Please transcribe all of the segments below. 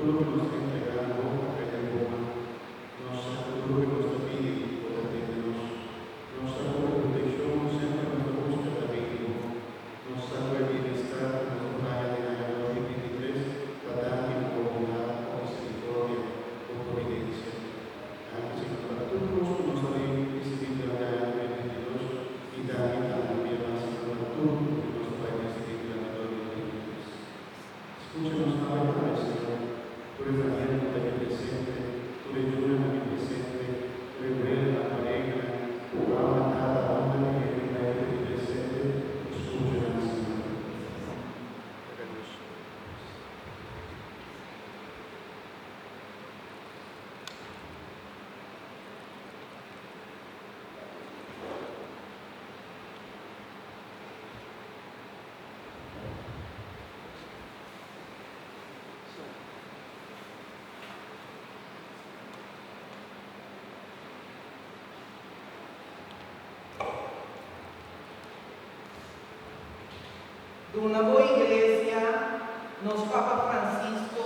Tur loke nos ta entregá na bo ta kai den bo man. Nos sa ku tur loke nos ta pidi, bo ta tende nos. Nos sa ku e protekshon semper nos ta buska ta bin di bo. Nos sa ku e bienestar ku nos por haña den aña 2023 ta danki na bo bondat, bo miserikordia, bo providensia. Danki Señor pa tur kos ku nos a risibí durante aña 2022 i danki tambe un bia mas Señor pa tur loke nos ta bai risibí durante 2023. Skucha nos awe tambe Señor, tur e famianan ku ta aki presente, tur e yunan aki presente, tur e welanan, parehanan, mama, tata, homber i hende muhé ku ta aki presente, skucha nan Señor. Laga nos resa. Duna bo Iglesia, nos Papa Francisco,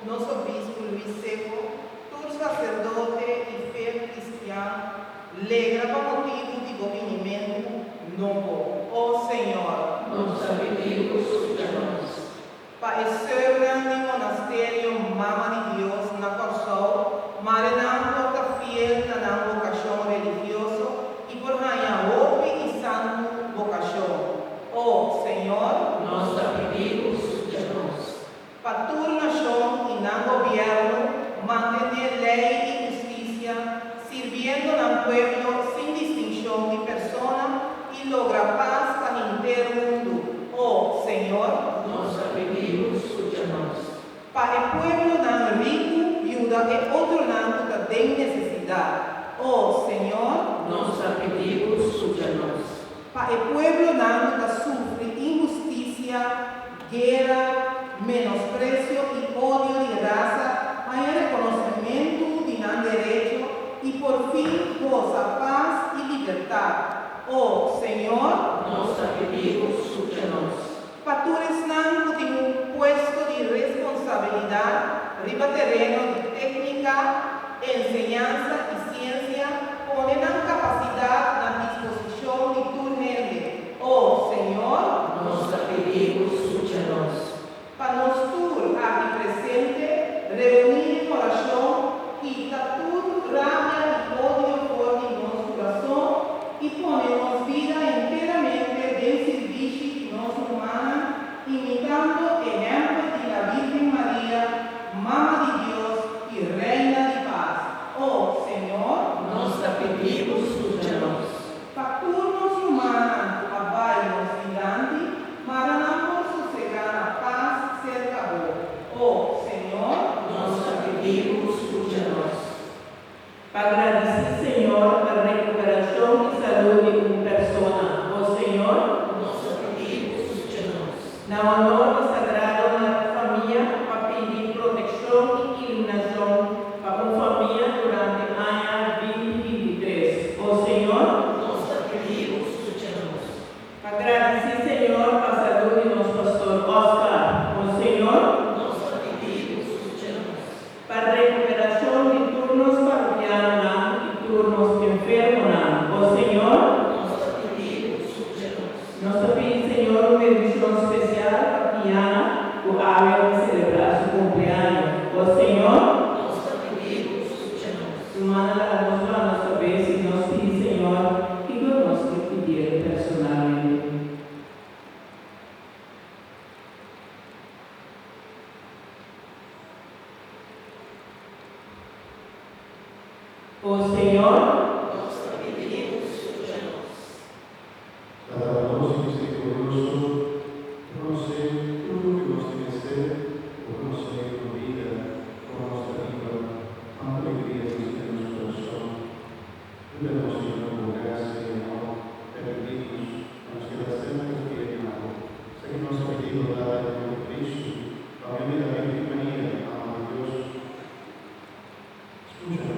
nos Obispo Luis Secco, tur sacerdote y fiel cristian, legra pa motibu di bo binimentu nobo. O Señor. Nos ta pidi bo scucha nos. Pa e soeurnan di Monasterio Mama di Dios na Kòrsou, mare nan por ta fiel na nan vokashon religioso i por haña hopi i santu vokashon. O Señor. Nos ta pidi bo scucha nos. Pa tur nashon i nan gobièrnu mantené lei i hustisia, sirbiendo nan pueblo sin distinshon di persona i logra pas pa henter mundu. O Señor. Nos ta pidi bo skucha nos. Pa e pueblonan riku yuda e otronan ku ta den nesesidat. O Señor. Nos ta pidi bo skucha nos. Pa e pueblonan ku ta sufri inhustisia, guera, menospresio i odio di rasa haña rekonosementu di nan derecho i por fin gosa pas i libertat. O Señor. Nos ta pidi bo skucha nos. Pa tur esnan ku tin un puesto di responsabilidat riba tereno di téknika, enseñansa i siensia pone nan kapasidat na disposishon di tur hende. O Señor. Nos ta pidi bo skucha nos. Pa nos tur aki presente reuní den orashon, kita tur rabia i odio for di nos kurason i pone nos bida enteramente den sirbishi di nos rumannan, imitando ehèmpel di la Virgen Maria, Mama di Dios i Reina di Pas. O Señor. Nos ta pidi bo skucha nos. Pa tur nos rumannan ku a bai nos dilanti, mara nan por sosegá na pas serka bo, o Señor. Nos ta pidi bo skucha nos. Pa gradisí Señor pa rekuperashon i salú di un persona, o Señor. Nos ta pidi bo skucha nos. Na honor di Sagrado Famia pa pidi protekshon i iluminashon pa un famia durante aña 2023. O Señor. Nos ta pidi bo skucha nos. Pa gradisí Señor pa salú di nos Pastor Oscar. O Señor. Nos ta pidi bo skucha nos. Pa rekuperashon di tur nos parokianonan i tur nos enfermonan. O Señor. Nos ta pidi bo skucha nos. Nos ta pidi Señor un bendishon spesial pa Kiana ku awe ta selebrá su kumpleaño. O Señor. Nos ta pidi bo skucha nos. Rumannan, laga nos baha nos kabes i nos pidi Señor kiko nos ke pidié personalmente. O Señor. Nos ta pidi bo skucha nos. Tata bondoso i miserikordioso, Bo konosé tur loke nos tin mester, Bo konosé nos bida, kon nos ta biba, kuantu alegria nos tin den nos kurason. Yuda nos, Señor, ku Bo grasia i amor, permití nos pa nos keda semper fiel na Bo. Esaki nos ta pidi Bo, Tata, den nomber di Cristo, pa medio di la Virgen Maria, Mama di Dios. Skucha nos.